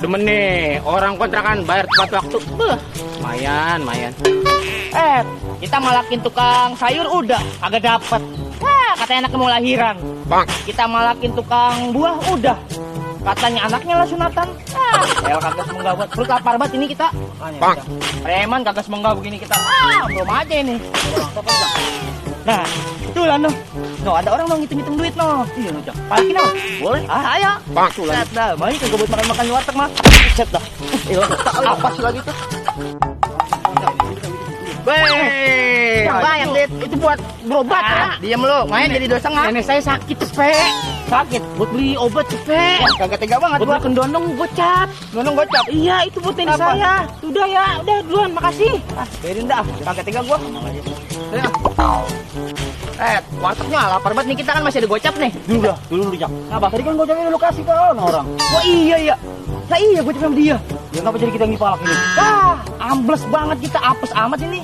demen nih, orang kontrakan bayar tepat waktu. Lumayan. Kita malakin tukang sayur udah kagak dapet. Wah, katanya anaknya mau lahiran. Bang, Kita malakin tukang buah udah. Katanya anaknya lah sunatan. El kagak semenggah buat perut lapar banget ini kita. Bang. Preman kagak semenggah begini kita. Belum aja ini. Nah, itu lah no. No, ada orang mau ngitung-ngitung duit no. Iya no, Jak. Palakin no. Boleh? Ayo. Bang. Set dah, main kagak buat makan-makan di warteg mah. Set dah. Apa sih lagi tuh? Yang banyak dit, itu buat berobat ya. Diam lu, main jadi 2,5. Nenek saya sakit cepet. Sakit, buat beli obat cepet. Kagak tega banget Buat beli kendondong gocap. Nonong gocap. Iya, itu buat nenek Apa? saya. Udah ya, udah duluan, makasih. Biarin dah, kagak tega gua. Wartegnya lapar banget nih, kita kan masih ada gocap nih. Dulu Jak. Apa? Tadi kan gocapnya lu kasih ke orang. Wah iya. Lah iya gocap sama dia. Ya kenapa jadi kita yang dipalak ini? Wah, ambles banget kita, apes amat ini.